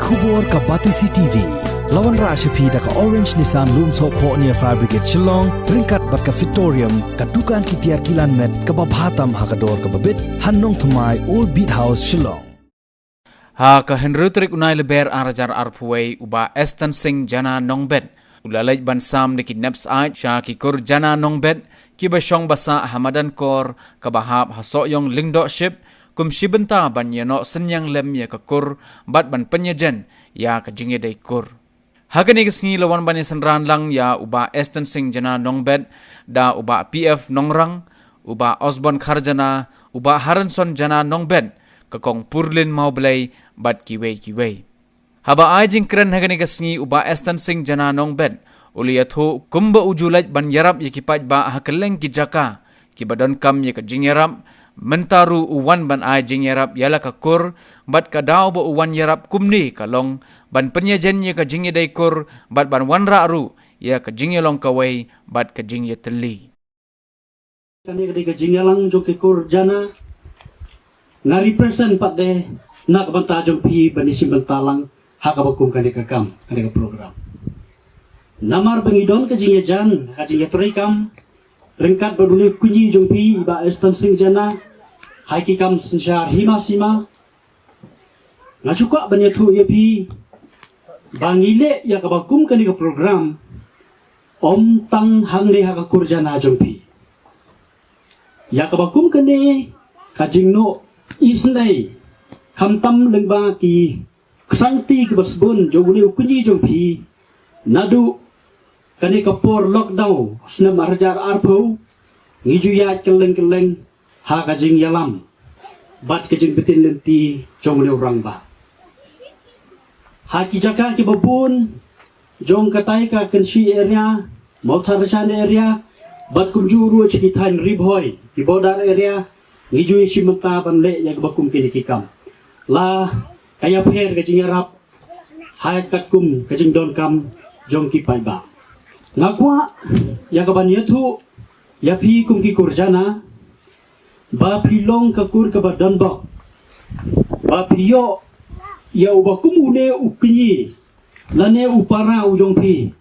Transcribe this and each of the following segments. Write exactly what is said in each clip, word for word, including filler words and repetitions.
Khubor ka Batesi T V. La wanrah sha phi da ka Orange Nissan Lumsohphoh near Fire Brigade Shillong, ryngkat bad ka Fitorium, ka dukan ki tiar kilan met kaba bha tam ha ka dor kaba bit, ha Nongthymmai, Old Beat House, Shillong. Ha ka hynriew tarik u Nailaber ar hajar arphew wei, u Bah Eston Singh Jana Nongbet u la leit ban sam da ki nep syaid sha ki kur Jana Nongbet kiba shong ba sah ha madan Kor kaba hap ha Sohiong Lyngdoh Ship, kum shi bynta ban ïanoh synñiang lem ïa ka kur bad ban pynïajan ïa ka jingïadei kur. Ha kane ka sngi la wan ban ïasynran lang ïa u Bah Eston Singh Jana Nongbet da u Bah P F Nongrang, u Bah Osborn Kharjana, u Bah Haranson Jana Nongbet, ka Kong Purlin Mawblei bad kiwei kiwei. Haba ai jingkren ha kane ka sngi, u Bah Eston Singh Jana Nongbet u la ïathuh kumba u ju leit ban ïarap ïa ki paidbah ha kylleng ki jaka kiba donkam ïa ka jingïarap. Mynta ruh u wan ban ai jingïarap ïa la ka kur, bad ka daw ba u wan ïarap kumne ka long ban pynïajan ïa ka jingïadei kur bad ban wanrah ruh ïa ka jingïalong kawei bad ka jingïatylli. Kane ka dei ka jingïalang jong ki kur Jana. Nga represent pat de na ka bynta jong phi ban ïashim bynta lang ha kaba kum kane ka kam, kane ka program. Namar ba ngi don ka jingïajan, ka jingïatreikam ryngkat bad une u kñi jong phi, i Bah Eston Singh Jana, ha ki kam synshar hima sima. Nga shu kwah ban ïathuh ïa phi ba ngi leh ïa kaba kum kane ka program ym tang hangne ha ka kur Jana jong phi. Ïa kaba kum kane ka jingnoh isynei, khamtam lyngba ki ksangti kiba sbun jong une u kñi jong phi, naduh kane ka por lockdown snem ar hajar arphew, ngi ju ïaid kylleng kylleng ha ka jingïalam bad ka jingbtin lynti jong une u rangbah. Ha ki jaka kiba bun jong katai ka Kynshi area, Mawthadraishan area, bad kumjuh ruh sha ki thaiñ Ri Bhoi, ki border area, ngi ju ïashim bynta ban leh ïa kaba kum kine ki kam. La ka ïapher ka jingïarap ha katkum ka jingdonkam jong ki paidbah. Nga kwah ïa kaban ïathuh ïa phi kum ki kur Jana ba phi long ka kur kaba donbok ba phi ïoh ïa uba kum une u kñi lane u para u jong phi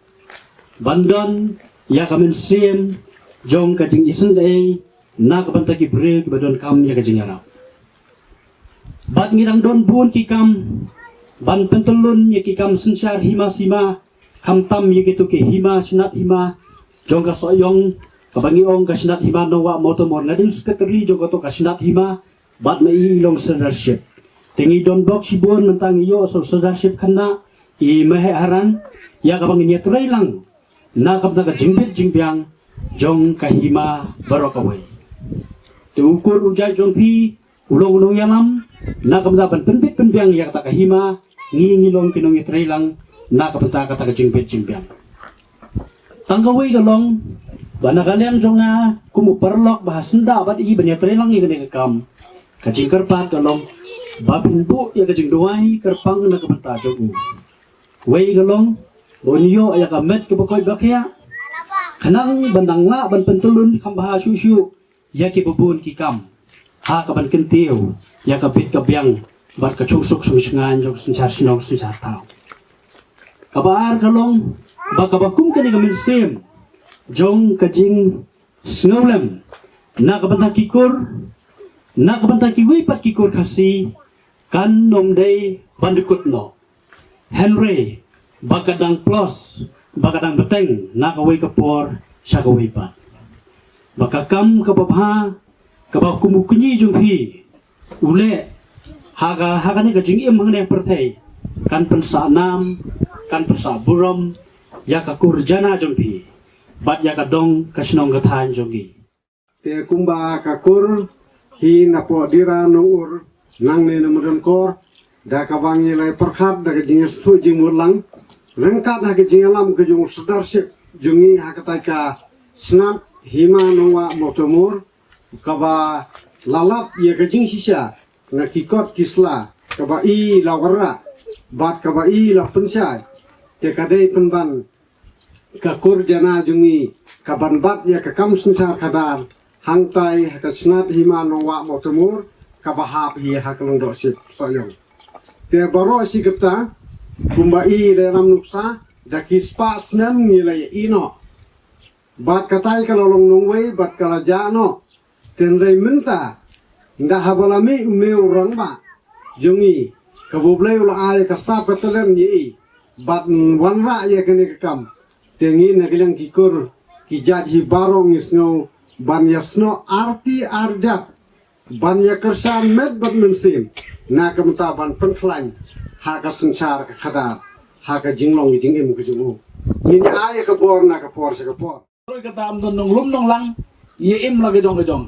ban don ïa ka mynsiem jong ka jingisynei na ka bynta ki briew kiba donkam ïa ka jingïarap. Bad ngi dang don bun ki kam ban pyntyllun ïa ki kam synshar hima sima, khamtam ïa kito ki hima, snat hima jong ka Sohiong, kaba ngi ong ka snat hima Nongwah Mawtamur. Nga dei u secretary jong kato ka snat hima bad ma i i long sirdarship. Te ngi donbok shibun mynta ngi ïoh sa u sirdarship khynnah, i Maheh Haran, ïa kaba ngin ïatrei lang na ka bynta ka jingbit jingbiang jong ka hima baroh kawei. Te u kur u jait jong phi u long u nongïalam na ka bynta ban pynbit pynbiang ïa kata ka hima, ngi ngi long ki nongïatrei lang na ka bynta kata ka jingbit jingbiang. Tang kawei ka long ba na ka liang jong nga kum u paralok ba ha syndah bad i ban ïatrei lang ïa kane ka kam, ka jingkyrpad ka long ba phin buh ïa ka jingduwai kyrpang na ka bynta jong u. Wei ka long ba un ïoh ïa ka met kaba koit ba khiah, khnang ban dang lah ban pyntyllun kham bha shuh shuh ïa kiba bun ki kam ha kaban kyntiew ïa ka bit ka biang bad ka shong suk shong shngaiñ jong ka synshar shnong synshar thaw. Kaba ar ka long ba kaba kum kane ka mynsiem jong ka jingsngewlem na ka bynta ki kur, na ka bynta kiwei pat ki kur Khasi, kan ym dei ban dkut noh. Hynrei ba ka dang plos, ba ka dang bteng na kawei ka por sha kawei pat. Ba ka kam kaba bha kaba kum u kñi jong phi u leh ha ka, ha kane ka jingim hangne ha pyrthei, kan pynsah nam, kan pynsah burom ïa ka kur Jana jong phi bad ïa ka dong ka shnong ka thaiñ jong ngi. Te kumba ka kur hi napoh Dira Nongur nangne na Madan Kor, da kaba ngi la pyrkhat da ka jingsngewthuh jingmut lang ryngkat ha ka jingïalam ka jong u sirdarship jong ngi ha katai ka snat hima Nongwah Mawtamur, kaba la lap ïa ka jingshisha na ki kot ki sla kaba i la wanrah bad kaba i la pynshai. Te ka dei pynban ka kur Jana jong ngi kaban bat ïa ka kam synshar khadar hangtai ha ka snat hima Nongwah Mawtamur kaba hap hi ha ka Lyngdoh Ship Sohiong. Te baroh shi katta Kumba i da ram nuksa, da ki spah snem ngi la ïa i noh. Bad katai ka la long nongwei, bad ka la jah noh. Tynrai mynta, nda haba la mih u mei u rangbah jong i, ka U Blei u la ai ka sap ka talen ïa i, bad wanrah ïa kane ka kam. Te ngi na ka liang ki kur, ki jait hi baroh ngi sngew ban ïa snoh arti arjat, ban ïa kyrshan met bad mynsiem, na ka bynta ban pynkhlaiñ ha ka synshar ka khadar, ha ka jinglong ka jingim ka jong u. Ngin ïa ai ka bor na ka por sha ka por. Kata ym don nonglum nonglang, ïa im la ka jong ka jong.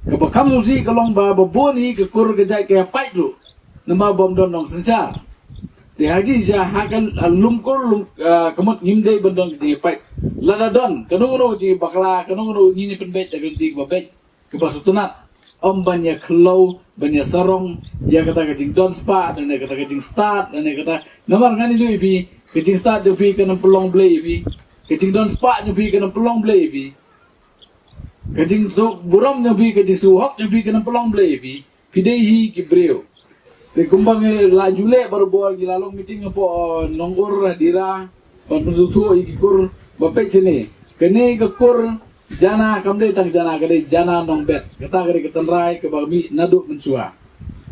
Kaba kham sngewsih ka long ba, ba bun hi ka kur ka jait ka ïa pait ruh. Namar bym don nongsynshar. Te ha jingshisha ha ka, ah, lum kur lum, ah, ka mut ngim dei ban don ka jingïapait. Lada don kano kano ka jingbakla, kano kano ngin ïa pynbeit da ka lynti kaba beit, kaba sngewtynnat. Ym ban ïa khlaw, ban ïa sarong ïa kata ka jingdon spah, lane kata ka jingstad, lane kata. Namar ngan ïathuh ïa phi, ka jingstad jong phi kan ym pynlong blei ïa phi. Ka jingdon spah jong phi kan ym pynlong blei ïa phi. Ka jingsuk burom jong phi, ka jingsuk hok jong phi kan ym pynlong blei ïa phi. Phi dei hi ki briew. Te kumba ngi la ju leh barabor, ngi la long meeting hapoh, eh, Nongur, Dira, ban pynsngewthuh ïa ki kur ba peit shane. Kane ka kur Jana kam dei tang Jana, ka dei Jana Nongbet. Kata ka dei ka tynrai kaba mih naduh mynshuwa.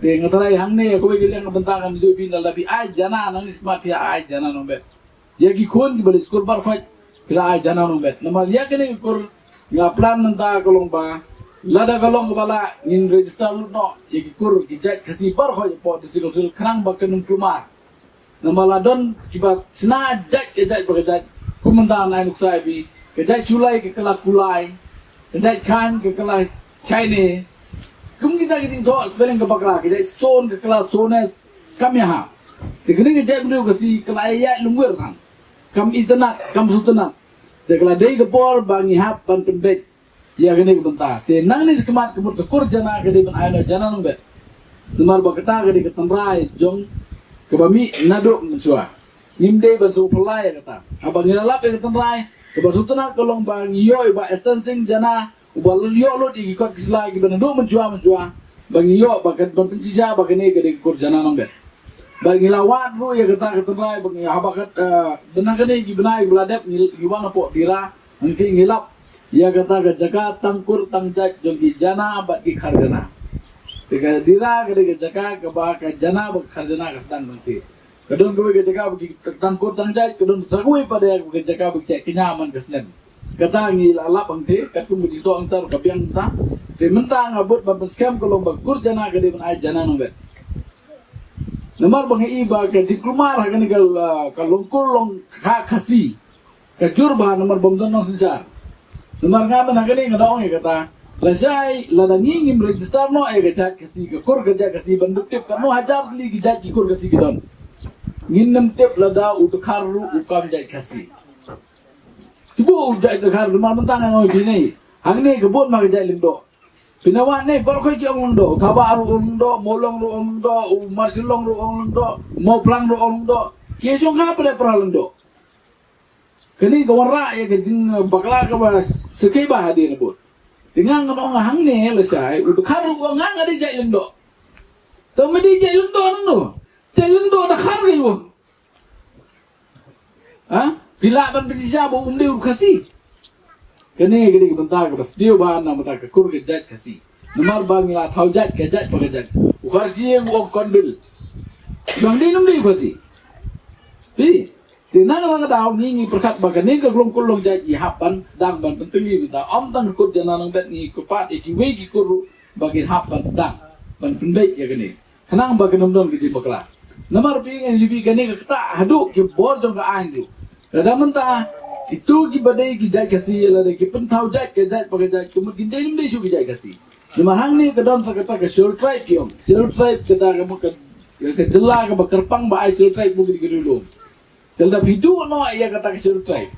Te nga tharai hangne ha kawei ka liang ka bynta kan ju phi, lada phi ai Jana nangne shakhmat phi ai Jana Nongbet. Ïa ki khun kiba leit skul baroh khoit phi la ai Jana Nongbet. Namar ïa kane ka kur nga plan mynta ka long ba lada ka long kaba lah ngin register lut noh ïa ki kur ki jait Khasi baroh khoit hapoh District Council khnang ba kan ym kulmar. Namar la don kiba shna jait ka jait ba ka jait. Kum mynta ngan ai nuksa ïa phi, ka jait Shulai ka kylla Kulai, ka jait Khain ka kylla Chaine. Kum kita ki jingthoh spelling ka bakla, ka jait Stone ka kylla Sones. Kam ïahap. Te kane ka jaitbynriew Khasi ka la ïaid lungwir than. Kam itynnad, kam sngewtynnad. Te ka la dei ka por ba ngi hap ban pynbeit ïa kane ka bynta. Te nangne shakhmat ka mut ka kur Jana ka dei ban ai noh Jana Nongbet. Namar ba kata ka dei ka tynrai jong kaba mih naduh mynshuwa. Ngim dei ban shu pynlait ïa kata. Haba ngi la lap ïa ka tynrai, kaba sngewtynnad ka long ba ngi ïoh ïa Bah Esther Singh Jana, uba ïoh lut ïa ki kot ki sla kiba naduh mynshuwa mynshuwa, ba ngi ïoh ba kan ban pynshisha ba kane ka dei ka kur Jana Nongbet. Ba ngi la wad ruh ïa kata ka tynrai ba ngi haba kat, eh, bynta kane ki bnai ba la dep ngi, ngi wan hapoh Dira, ngi, ngi lap ïa kata ka jaka tang kur tang jait jong ki Jana bad ki Kharjana. Te ka Dira ka dei ka jaka kaba ka Jana bad ka Kharjana ka sdang nangta. Ka don kawei ka jaka ba ki tang kur tang jait, ka don sa kawei pat ka jaka ba ki jait kñia man ka snem. Kata ngi la lap hangta, katkum ka jingthoh hangta ka biang mynta. Te mynta nga bud ban pynskhem ka long ba ka kur Jana ka dei ban ai Jana Nongbet. Namar ba nga i ba ka jingkulmar ha kane ka, ka long kur long kha Khasi. Ka jur bha namar bym don nongsynshar. Namar nga mynta kane nga da ong ïa kata. Lashai lada ngi ngim register noh ïa ka jait Khasi, ka kur ka jait Khasi, ban tip katno hajar tylli ki jait ki kur Khasi ki don. Ngin ym tip lada u Dkhar ruh u kam jait Khasi. Shu u jait Dkhar namar mynta ngan ong ïa phi ne. Hangne ka bun ma ka jait Lyngdoh. Phi na wad ne baroh khoit ki ong Lyngdoh. U Thabah ruh ong Lyngdoh, Mawlong ruh ong Lyngdoh, u Marshillong ruh ong Lyngdoh, u Mawphlang ruh ong Lyngdoh. Ki shong ha pdeng pra Lyngdoh. Kane ka wanrah ïa ka jingbakla kaba syrkhei bha hadien bud. Te nga ngan ong hangne lashai u Dkhar ruh u ong nga dei jait Lyngdoh. To me dei jait Lyngdoh nangno? Jait Lyngdoh Dkhar ruh u ong. Ha? Phi lah ban pynshisha ba um dei u Khasi. Kane ka dei ka bynta kaba sdang bha na bynta ka kur ka jait Khasi. Namar ba ngi la thaw jait ka jait pa ka jait. U Khasi u ong Hornbill. Bang dei num dei u Khasi. Phi. Te na ka daw ngi ngi pyrkhat ba kane ka long kur long jait ngi hap ban sdang ban pyntylli mynta. Ym tang ka kur Jana Nongbet, ngi kyrpad ïa kiwei ki kur ruh ba ki hap ban sdang ban pynbeit ïa kane. Khnang ba kan ym don ka jingbakla. Namar phi ngan ïa phi kane ka ktah haduh ki bor jong ka aiñ ruh. Lada mynta itu kiba dei ki jait Khasi lada ki pynthaw jait ka jait pa ka jait ka mut kin dei ym dei shuh ki jait Khasi. Namar hangne ka don sa kata ka Scheduled Tribe ki ong. Scheduled Tribe kata ka mut ka, ka jylla kaba kyrpang ba ai Scheduled Tribe mut ki dei ki dei lum. Te lada phi duh noh ïa kata ka Scheduled Tribe.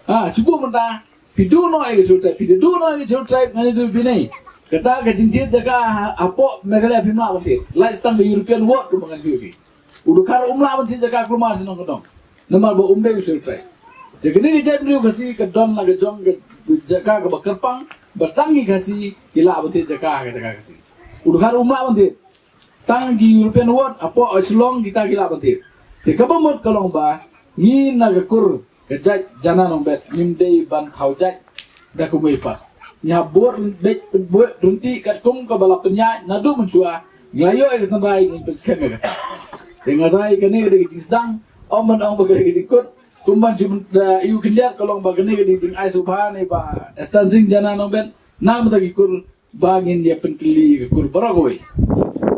Ha, shu buh mynta phi duh noh ïa ka Scheduled Tribe, phi duh noh ïa ka Scheduled Tribe ngan ïathuh ïa phi ne. Kata ka jingthied jaka ha, hapoh Meghalaya phim lah ban thied. Lait tang ka European Ward ruh ba ngan ïathuh ïa phi. U Dkhar um lah ban thied jaka kulmar shnong ka dong. Namar ba um dei u Scheduled Tribe. Te kane ka jaitbynriew Khasi ka don la ka jong ka jaka kaba kyrpang ba tang ki Khasi ki lah ban thied jaka ha ka jaka Khasi. U Dkhar um lah ban thied. Tang ki European Ward hapoh Shillong kita ki lah ban thied. Te kaba mut ka long ba ngi na ka kur ka jait Jana Nongbet ngim dei ban thaw jait da kumwei pat. Ngi hap bud beit bud ryntih katkum kaba la pynïaid naduh mynshuwa. Ngi la ïoh ïa ka tynrai, ngi pynskhem ïa kata. Te nga trai kane ka dei ka jingsdang, ym ban ong ba ka dei ka jingkut. Kumban jingmut da ïa u khyndiat ka long ba kane ka dei ka jingai sngewbha ne ba Esther Sing Jana Nongbet na ka bynta ki kur ba ngin ïa pynkylli ka kur baroh kawei.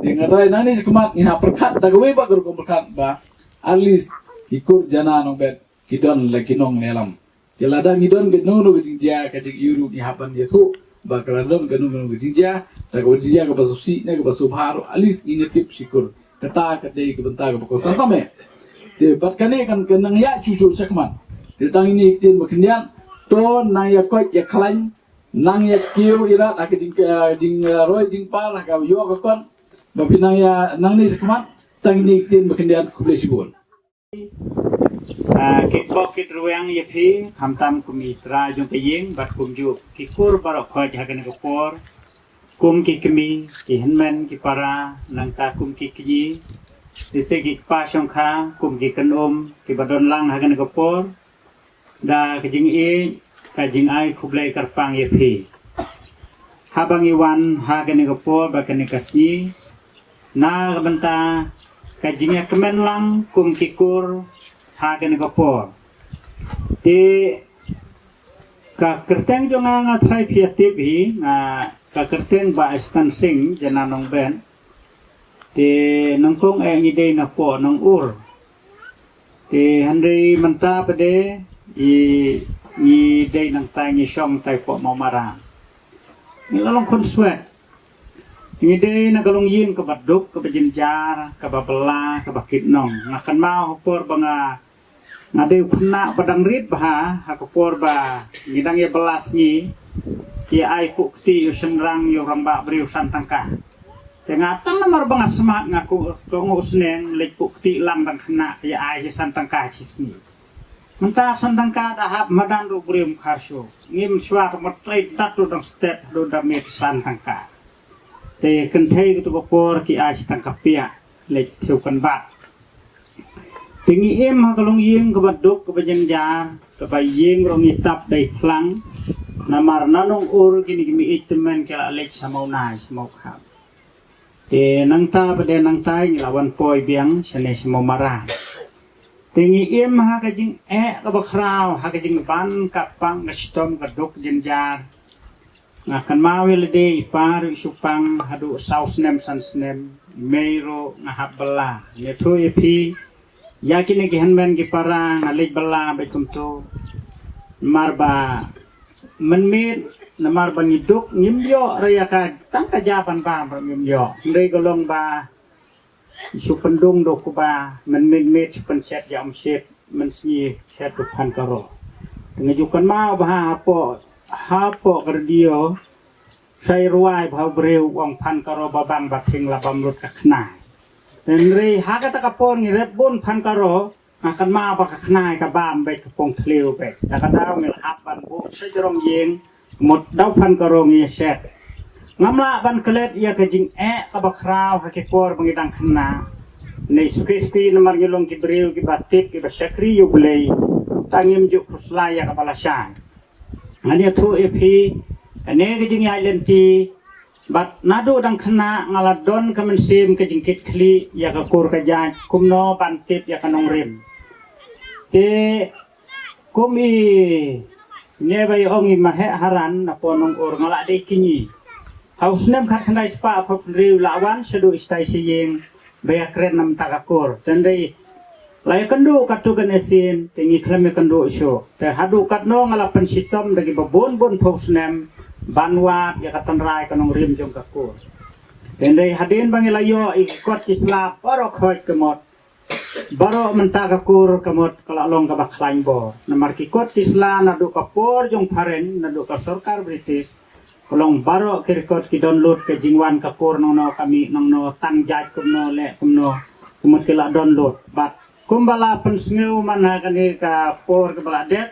Te nga trai nangne shakhmat ngin hap pyrkhat da kawei pat ka rukom pyrkhat ba at least ki kur Jana Nongbet ki don la ki nongïalam. Te lada ngi don kano kano ka jingjia ka jingïohi ruh ngi hap ban ïathuh ba ka la don kano kano ka jingjia, da ka jingjia kaba sngewsih ne kaba sngewbha ruh at least ngin ïatip sha ki kur. Kata ka dei ka bynta kaba kongsan tam eh. Te bad kane kan ka nang ïa shuh shuh shakhmat. Te tang ine i ktien ba khyndiat, to nang ïa koit ïa khlaiñ, nang ïa kiew ïa rat ha ka jing, eh, jing, eh, roi jingpar ha ka ïoh ka kot. Ba phi nang ïa nangne shakhmat, tang ine i ktien ba khyndiat, khublei shibun. Ah, ki kpoh ki rwiang ïa phi, khamtam kum i trai jong ka ïing, bad kumjuh ki kur baroh khoit ha kane ka por, kum ki kmie, ki hynmen, ki para, nangta kum ki kñi, lehse ki kpa shongkha, kum ki kynum, kiba don lang ha kane ka por, da ka jingïeit, ka jingai khublei kyrpang ïa phi. Haba ngi wan ha kane ka por bad kane ka sngi, na ka bynta ka jingïakmen lang kum ki kur ha kane ka por. Te ka kyrteng jong nga nga trai phi ïa tip hi, nga ka kyrteng Bah Esther Sing Jana Nongbet. Te nyngkong eh ngi dei na poh Nongur. Te hynrei mynta pat de i ngi dei nangtai, ngi shong tai poh Mawmaram. Ngi la long khun swet. Ngi dei na ka longïing kaba duk, kaba jynjar, kaba bylla, kaba kit nong. Nga kynmaw ha por ba nga, nga dei u khynnah ba dang rit bha, ha ka por ba ngi dang ïa bylla sngi, ki ai puh kti ïa u shynrang, ïa u rangbah briew san tyngka. Te nga tang namar ba nga smat, nga kohnguh, kohnguh sneng, leit puh kti lang dang khynnah, ki ai hi san tyngka shi sngi. Mynta san tyngka da hap madan ruh briew ym khar shuh. Ngim shuwa ka mut trei dat ruh dang step, ruh da miet san tyngka. Te kynthei katu ka por ki ai shi tyngka piah, leit thew kynbat. Te ngi im ha ka longïing kaba duk, kaba jynjar, kaba ïing ruh ngi tap dei phlang. Namar na Nongur kine ki mei-ïeit tymmen ki la leit sha Mawnai, sha Mawkhap. Te nangta pat de nangtai ngi la wan poi biang shane sha Mawmaram. Te ngi im ha ka jingeh kaba khraw, ha ka jingban ka pang ka shitom ka duk jynjar. Nga kynmaw ïa lade i pa ruh i shu pang haduh saw snem san snem, i mei ruh nga hap bylla. Ngi ïathuh ïa phi, ïa kine ki hynmen ki para nga leit bylla beit kumto. Namar ba mynmiet, namar ba ngi duk, ngim ïoh re ïa ka, tang ka ja ban bam ruh ngim ïoh. Hynrei ka long ba shu pyndung da u kba, mynmiet miet shu pynshet ïa um shit, mynsngi shet u phan karo. Te nga ju kynmaw ba ha, hapoh, hapoh ka radio, shai rwai ba ha u briew u ong phan karo ba bang ba thing la bam lut ka khnai. Hynrei ha kata ka por ngi rep bun phan karo, nga kynmaw ba ka khnai ka bam beit, ka pung thliew beit. Da ka daw ngi la hap ban buh sha jrong ïing, mut da u phan karo ngi ïa shet. Ngam lah ban klet ïa ka jingeh kaba khraw ha ki por ba ngi dang khynnah. Ngi suki suki namar ngi long ki briew kiba tip, kiba shakri ïa U Blei. Tang ngim ju khuslai ïa kaba lashai. Ngan ïathuh ïa phi, kane ka jingïaid lynti, bad naduh dang khynnah nga la don ka mynsiem ka jingkitkhlieh ïa ka kur ka jait, kumno ban tip ïa ka nongrim. Te kum i ne ba i ong i Maheh Haran na poh Nongur nga la dei kñi. Ha u snem khatkhyndai spah phew hynriew la wan shaduh i stai sha ïing ba ïakren na mynta ka kur. Te hynrei la ïakynduh katto katne sien, te ngi khlem ïakynduh shuh. Te haduh katno nga la pynshitom da kiba bun bun phew snem ban wad ïa ka tynrai ka nongrim jong ka kur. Te hynrei hadien ba ngi la ïoh ïa ki kot ki sla baroh khoit ka mut, baroh mynta ka kur ka mut ka la long kaba khlaiñ bor. Namar ki kot ki sla naduh ka por jong phareng, naduh ka sorkar British, ka long baroh ki record ki don lut ka jingwan ka kur nongno, ka mih nongno, tang jait kumno, leh kumno, ka mut ki la don lut. Bad kumba la pynsngew man ha kane ka por kaba la dep,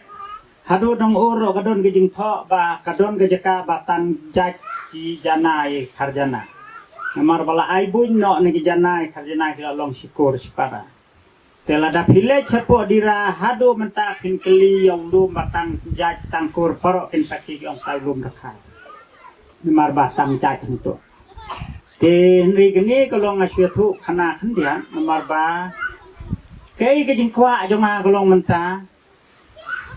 haduh Nongur ruh ka don ka jingthoh ba ka don ka jaka ba tang jait ki janai kharjana. Namar ba la ai buiñ noh na ki janai kharjana ki la long shi kur shi para. Te lada phi leit shapoh Dira haduh mynta phin kylli ïa u lum ba tang jait tang kur, paralok kin sakhi ki ong tai u lum Rakhine. Namar ba tang jait hangto. Te hynrei kane ka long nga shu ïathuh khana khyndiat namar ba kaei ka jingkwah jong nga ka long mynta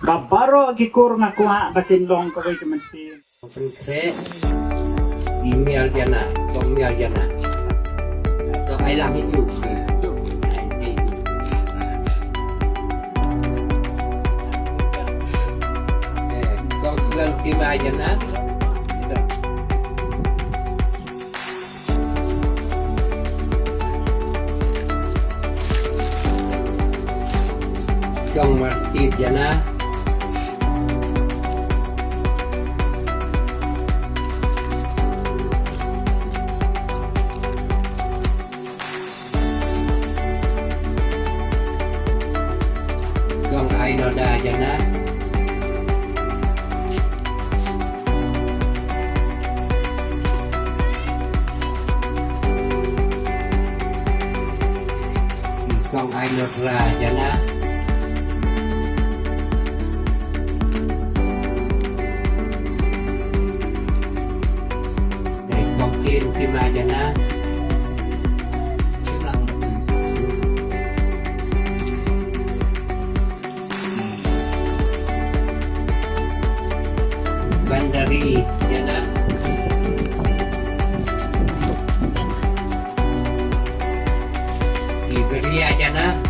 ba baroh ki kur nga kwah ba kin long kawei ka mynsiem. Pynkhreh i mial jana, tong mial jana. To ai lang itu. Eh, tong slam kima jana. Jong martip jana. Jong ai noda jana. Kong ai nodra jana. Dei kong klim kima jana. Bandari jana. Liberia jana.